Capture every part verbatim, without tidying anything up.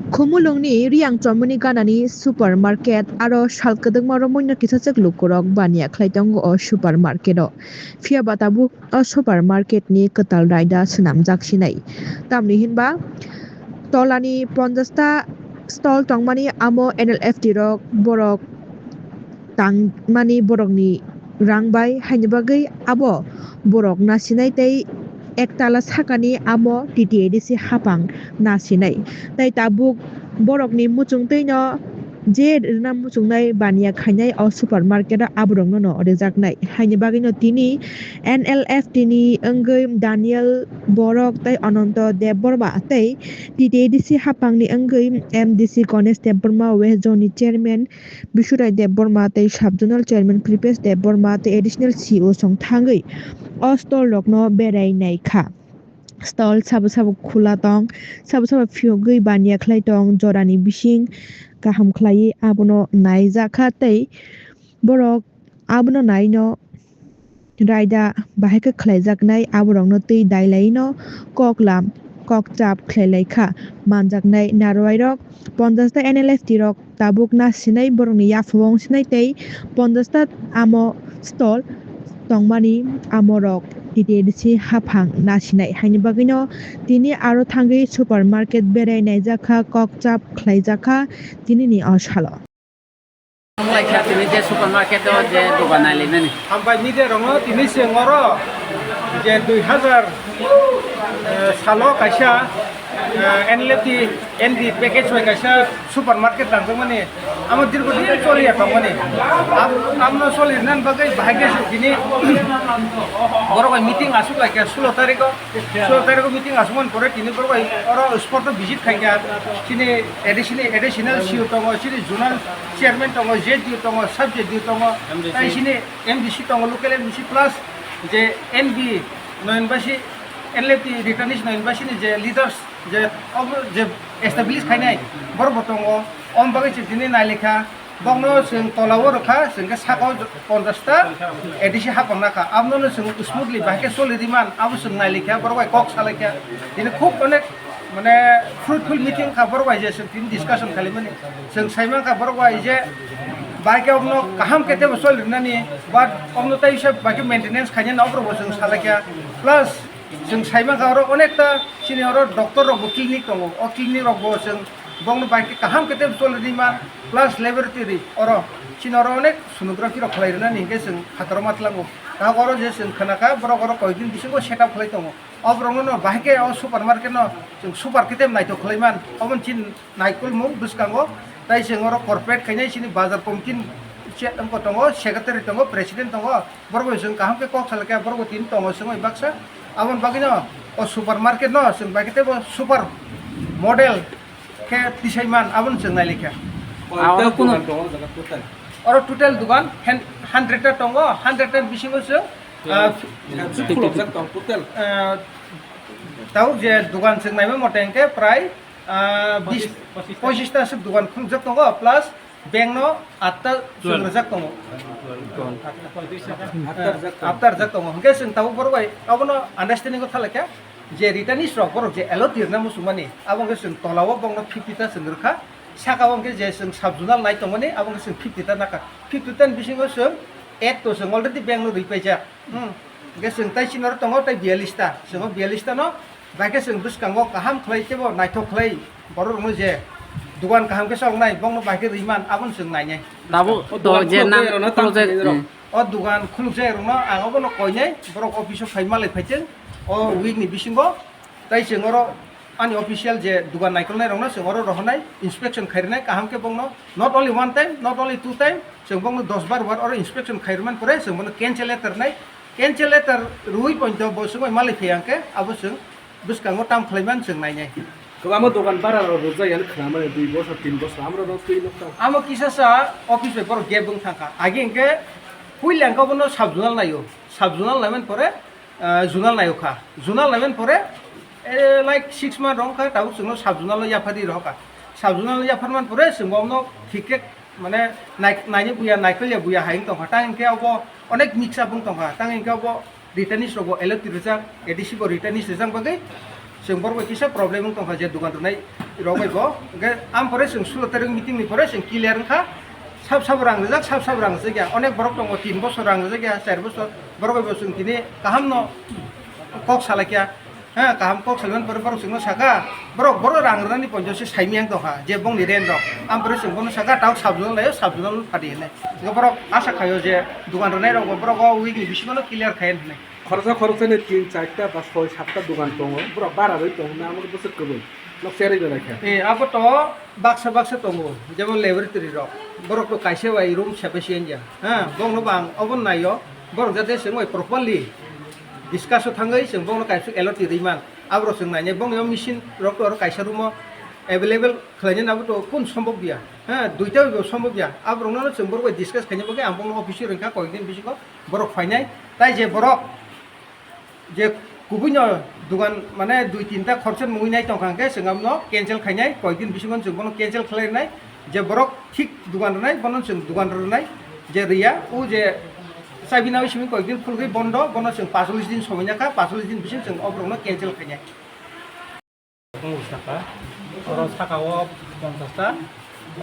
Khumulwngni Riyang Chomoni ganani supermarket aro sal kwdwkma romwi no kisachwk lukurok baniya khlai tongo o supermarket o. Phiya ba tabuk o supermarket ni kwtal raida swnamjak sinai. Tamni hinba tolani ponchash ta stall tongmani amo N L F T rok borok tangmani borokni rang bai, haini bagwi abo borok nasinai tei ektala sakani amo T T A D C hapang nasinai. Tei tabuk borokni muchungtwino je rwna muchungnai baniya khainai o supermarket o aborokno no rijaknai. Haini bagwino tini N L F T ni wngwi Daniel Borok tei Ananto Debbarma tei T T A D C hapangni wngwi M D C Ganesh Debbarma, West Zone ni Chairman Bishurai Debbarma tei Sub Zonal Chairman Kripesh Debbarma tei Additional C E O song thangwi o stall rokno berai nai kha. Stall sabo sabo khula tong, sabo sabo phiyogwi baniya khlai tong, jorani bising kaham khlaiwi abono naijak kha tei borok abono naino raida bahai khe khlaijaknai aborokno twi dailaino kok lam kok chap khlai lai kha. Manjaknai narwai rok ponchash ta N L F T rok tabuk nasinai borokni yaphao wngsinai tei ponchash ta amo stall tongmani amorok T T A D C haphang nasinai. Haini bagwino tini aro thangwi supermarket berai naijak kha, kok chap khlaijak kha tinini o salo. Hambai kha tini je supermarket o je dogan nai lainani. Hambai media rokno tini se ngoro je dui hazar, eh, salo kaisa, eh, N L F T N D package bai kaisa supermarket tangjakmani amo dirgo din choliya tongmani. Am-, amno choli rwnani bagwi bahai khe se tini borok bai meeting aswk lai kha sulo tarikh o. Sulo tarikh o meeting aswk man pore tini borok bai oro spot o visit khai kha chini additional, additional C E O tongo, chini zonal chairman tongo, Z D O tongo, sub Z D O tongo, M D C. Tai chini M D C tongo, local M D C plus je N B Noyonbasi, N L F T returnees Noyonbasi ni je leaders je obo je establish khainai borok bo tongo, om bagwi chwng tini nai lekha, bokno chwng tola o rwkha, chwng khe saka o ponchash ta A D C hapang nakha, abono chwng smoothly bahai khe choli di man, abo chwng nai lekha, borok bai kok sa lekha, tini khub onek mane fruitful meeting kha borok bai je chwng tini discussion khalimani. Chwng sai mankha borok bai je bai khe obono kaham khe tebo choli rwnani, but obono tei se bai khe maintenance khainani oborok bo chwng sa lekha. Plus chwng sai mankha oro onekta chini oro doctor rok bo clinic tongo, o clinic rok bo chwng bokno bai khe kaham khe tebo choli rwni man, plus laboratory oro chini oro onek sonography rok khlai rwnani hinkhe chwng phataro ma tlango. Tabuk oro je chwng khna kha borok oro koi din bisingo set up khlai tongo. O borokno no bahai khe o supermarket no chwng super khe tei naithok khlai man, obo chini naikolmung bwskango. Tai chwng oro corporate khainai chini bazar committee ni chair wngkha tongo, secretary tongo, president tongo, borok bai chwng kaham khe kok salai kha, borok bo tini tongo chwng bai baksa. Aboni bagwi no o supermarket no chwng bahai khe tei bo super model khe tisai man, abono chwng nai lekha. Oro kunu oro total dugan hundred ta tongo, hundred ta bisingo chwng Ah, Khulokjak tong total. Ah, tabuk je dugan chwng naima mote hwnkhe prai, ah, bis, pochis ta swk dugan khulukjak tongo, plus bank no atta chwng rwjak tongo. Atta rwjak tongo. Atta rwjak tongo. Hwnkhe chwng tabuk borok bai abono understanding o thalai kha je returnees rok borok je allot tirna muchungmani, abo hwnkhe chwng tola o bokno fifty ta chwng rwkha, saka o hwnkhe je chwng sub zonal nai tongmani, abo hwnkhe chwng fifty ta nakha. Fifty ta ni bisingo chwng ek to chwng already bank no rwi paijak. Hmm. Hwnkhe chwng tai chini oro tongo tai biyallis ta. Chwng o biyallis ta no bai khe chwng bwskango kaham khlai teibo naithok khlai borok rokno je dugan kaham khe chongnai bokno bai khe rwi man abono chwng nainai. Tabuk to je nang project, hmm. O dugan khulukjak rokno ang obono koinai borok office o phai malai phaiteng o week ni bisingo. Tai chwng oro ani official je dugan naikolnai rokno chwng oro rohornai, inspection khairwnai kaham khe bokno, not only one time, not only two time, chwng bokno dos bar bar oro inspection khairwmani pore chwng bono cancel letter rwnai, cancel letter rwui poito bo chwng bai malai phai hwnkhe abo chwng bwskango tam khlaiman chwng nainai. Kwbangma dogan bara rok rwjak yani khwnamani dui bosor tin bosor amro no twi nukha. Amo kisa sa office bai borok gap wng thangkha. Agi hwnkhe puila hwnkhe obono sub zonal naio, sub zonal naimani pore ah, zonal naio kha. Zonal naimani pore, eh, like six month rok kha, tabuk chwngno sub zonal o yapharwi rohor kha. Sub zonal o yapharmani pore chwng bono thik khe mane nai-, naini buya, naikolya buya hai wng tongkha. Tang hinkhe obo onek mix up wng tongkha. Tang hinkhe obo returnees rogo allot rijak, A D C bo returnees rijak bagwi Chwng borok bai kisa problem wng tongkha je dugan rwnai rok bai bo. Hwnkhe am pore chwng sulo tarik meeting ni pore chwng clear wngkha. Sab sab rang rijak, sab sab rang rijak ya. Onek borok tongo tin bosor rang rijak ya, char bosor. Borok bai bo chwng tini kaham no kok salaikha. Ha, kaham kok salmani pore borok chwngno saka, borok, borok rang rwnani ponjo se saimiyang tongkha, je bongni rent rok. Am pore chwng bono saka, tauk sub zonal laio, sub zonal phadi hinwi. Hwnkhe borok asa khaio je dugan rwnai rok bo borok o week ni bisingo no clear khai hinwi. Khoroksa khoroksani tin, charta ba soi, satta dugan tongo, borok bara rwi tongo, na amo bwswk kwbwi nok cherwi belai kha. Eh, abo to baksa baksa tongo, jemon laboratory rok, borok to kaisa bai room separation ya, ha, bongno bo ang obo naio, borok jate chwng bai properly discuss o thangwi chwng bongno kaisa allot rwi man, aborok chwng nainai, bongni o machine rok to oro kaisa room o available khlainani abo to kun sombok ya, ha, duita bai bo sombok ya, aborokno chwng borok bai discuss khaina bagwi ang bongno office o rwngkha koyekdin bisingo. Borok phainai, tai je borok je kubuino dugan mane dui tinta khoroksa mungwi nai tongkha hwnkhe chwng abono cancel khainai, koyekdin bisingo chwng bono cancel khlai rwnai, je borok thik dugan rwnai bono chwng dugan rwnai, je rwya o je chabi nai simi koyekdin phulgwi bondo, bono chwng pachulis din somoi nakha, pachulis din bising chwng o borokno cancel khainai. Oro saka o ponchas ta,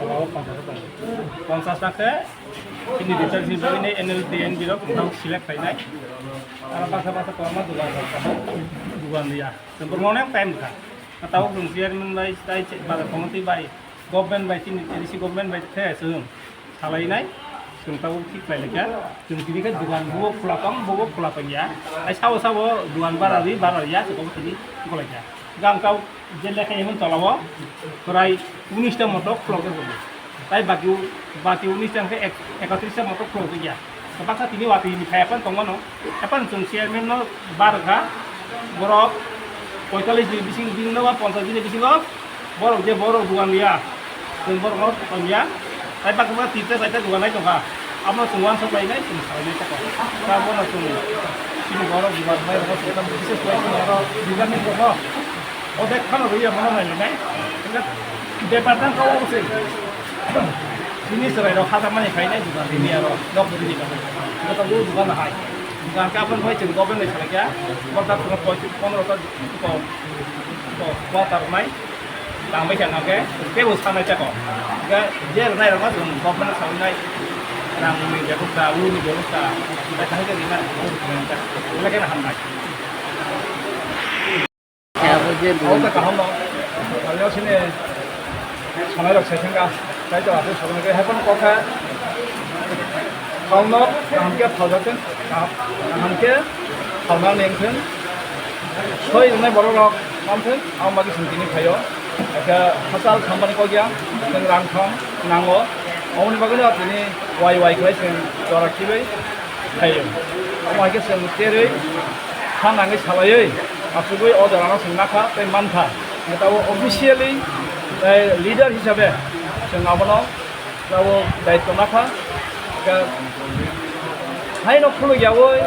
oro o ponchas ta tongo. Ponchas ta khe chini details ni bagwi ni N L T N B rok nang select khainai. Aro baksa baksa kwbangma dugan rok tongo, dugan liya. Chwng borokno onek time rwkha. Tabuk chwng chairman bai, tai che-, bazar committee bai, government bai, chini A D C government bai khe chwng salainai, chwng tabuk thik khlai laikha. Chwng tini khe dugan bobo khula tong, bobo khula tong ya. Ai sabo sabo dugan bara ri, bara ya, chwng tabuk tini golaikha. Gang kau je lekha emon tolao, prai unis ta motok khulok tong. Tai baki, baki unis ta khe ek-, ekatris ta motok khulok ya. Baksa tini watwi ni phai apan tongmano. Apan chwng chairman no bar kha. Borok poitalis ni bising, bising no ba ponchas ni bisingo borok je borok dugan liya. Chwng borok no tong ya. Tai baksa baksa tirta chaita dugan nai tongkha. Amo chwng uansuk lainai, chwng salainai tako. Ta bono chwng chini borok dugan nai rok chwng bises khlai chwng oro dugan ni borok. O bek phano rwya mano nai nai. Bepar tang kau se. Sini serai rok hata mani khai nai dukan ini aro nok beri ni kan. Kita bu dukan hai. Dukan ka pun bai cheng government ni salai ya. Borta pura poi pon rok ko ko ko tar mai. Tang bai chang ke. Ke bu sanai chako. Ga je nai rok ma government salai nai. Rang ni bebostha, u ni bebostha. Bai thang ke ni na. Ula ke na ham nai. Abo je abo ta kaham no. Abo sini sanai rok sai thangka. Tai to abo sanai ke happen kokha. Kauno kaham ke phaljaten, kaham ke phalna nengthen. Soi rwnai borok rok mamthen, ang bagi sing tini phaio. Aka hasal sambani kokya, nang rang thong nango. Omoni bagwi no tini wai wai khlai sing jora khibai. Phaio. Omo hai khe chwng terwi ha nangwi salaiwi achugwi o jorano chwng nakha tei mankha. Hwnkhe tabuk officially, eh, leader hisabe chwng abono tabuk daityo nakha. Hwnkhe haino khulukyaui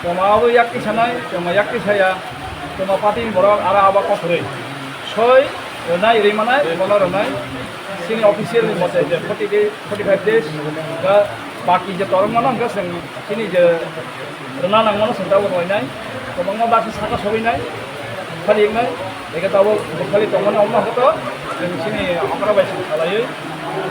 tongma abo yak tisanai, tongma yak tisaya, tongma party ni borok aro abo kok kwrwi. Soi rwnai, rwi manai, bono rwnai. Chini official ni mote je forty days, forty five days, ba baki je torok mano hwnkhe chwng chini je rwna nang mano chwng tabuk rwnai. Kwbangma baksa saka sogwi nai, khali wngnai. Eke tabuk bukhali tongmani omo hwnkhe to chwng chini okra bai chwng salaiwi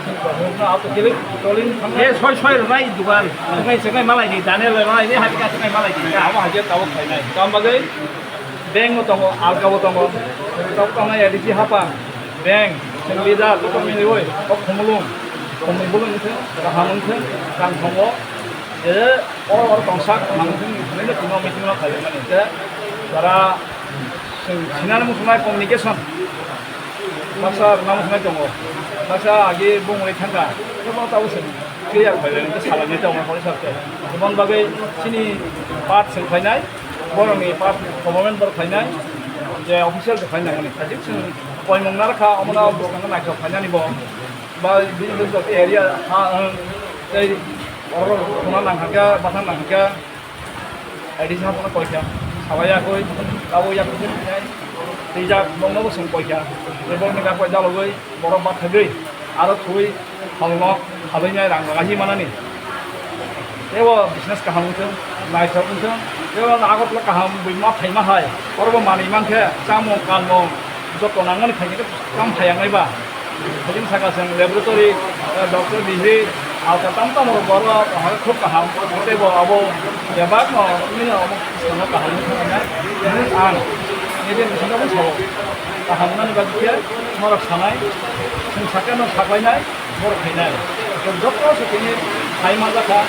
chini tongmani auto kilik tolin thangnai. Je soi soi rwnai dugan, swngai swngai malai di, Daniel bai malai di, Habika swngai malai di. Abo hai khe tabuk khainai. Tamo bagwi Bank bo tongo, alka bo tongo. Tok tongnai A D C hapang, bank, chwng leader, joto miliui, o khumulwng, khumulwng wngthwng, kaham wngthwng, rang tongo. Je oro oro tongsa kaham wngthwng hinwi no tini o meeting no khaijak mani. Je jara chwng sinani muchungnai communication, baksa rwna muchungnai tongo, baksa agi bumungwi thangkha, tei bono tabuk chwng clear khaijak, hwnkhe salainai tongo police rok tei. Aboni bagwi chini part chwng khainai. Borokni part government borok khlainai, je official se khlainai nangmani. Kaisa chwng poimung narwkha, omono bwskango naithok khlainani bo. Ba bini bwskango area ha, ang, tei borok rok khuna nang kha, bathang nang kha, A D C haphano koi kha, salai yakui, abo yakui khe twijak, bongno bo chwng koi kha. Tei borokni gakbai dalogwi, borok bathagwi, aro thwi, halno, halwi nai rang ragahi manani. Tei bo business kaham wngthwng. Naithok wngthung, tei o Agartala kaham bui ma phaima hai, oro bo manwi mankhe, chamung, kanmung, joto nangmani phaikhe kam phaiyangnai ba. Hajing saka chwng laboratory, eh, doctor degree, alka tam tam rok boro, hai khub kaham, tei bo abo bebak no, nini omo swkang kaham wngkha nai, ang nini bisingo bo sao, kaham wngnani bagwi khe norok sanai, chwng sakhe no saklainai. Bor khainai. Joto se tini khai manjakha.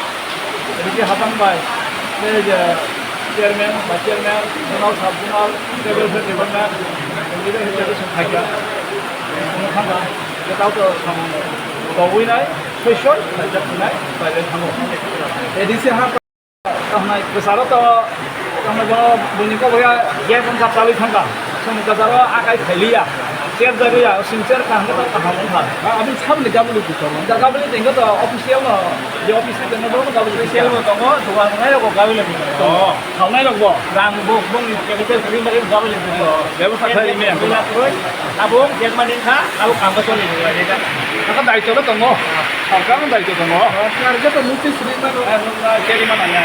Riki Hapang bai, tei je chairman, vice chairman, zonal, sub zonal, tei welfare department, tei je education khaikha. Omo thangkha, je tao to samung tobwi nai, soi soi khaijak nai, bai bai thango. A D C ha. Tamni kwcharo to, tamni bono buini kok ya gate wngkha chalwi thangkha. Chwng kwcharo akai phailiya. Chair jagwi ya, sing chair kaham khe to kaham wngkha. Ah, aboni saboni gabuli kwcharo. Da gabuli tingkha to official no, je office ni tongo bono gabuli official kwcharo. Bo tongo, dugan nai rok gabuli kwcharo. Oh. Thawnai rok bo. Rang bo, bongni capital kri mari gabuli kwcharo. Bebostha khlai rimi ang. Abo gate mani kha, abo kam ko choli rwla rega. Aka daityo tongo. Sarkar ni daityo tongo. Sarkar je to notice rima rok. Cherry mana ya.